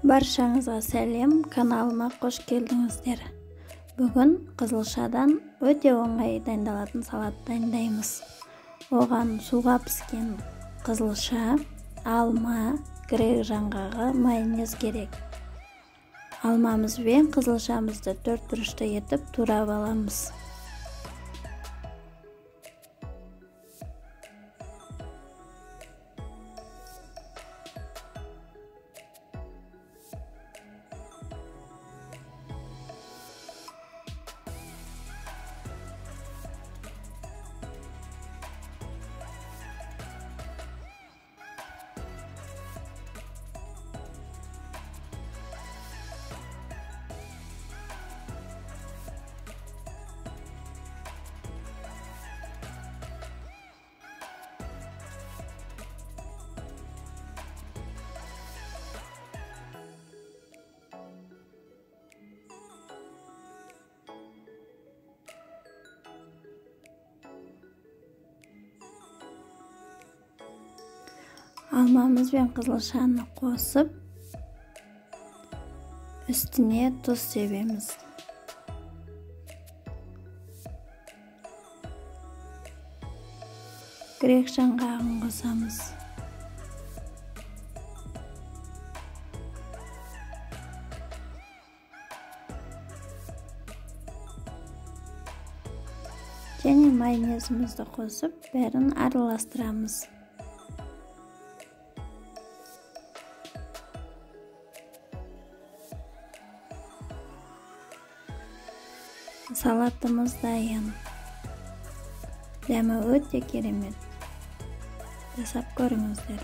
Баршаңызға сәлем, каналыма қош келдіңіздер. Бүгін қызылшадан өте оңай дайындалатын салат дайындаймыз. Оған суға піскен қызылша, алма, грек жаңғағы, майонез керек. Алмамыз бен қызылшамызды төрт бұрышты етіп турап аламыз. Алмамыз бен қызылшаны қосып, үстіне тұз себеміз. Грек жаңғағын қосамыз. Және майонезімізді қосып, бәрін араластырамыз. Салатымыз дайын. Дәмі өте керемет. Жасап көріңіздер.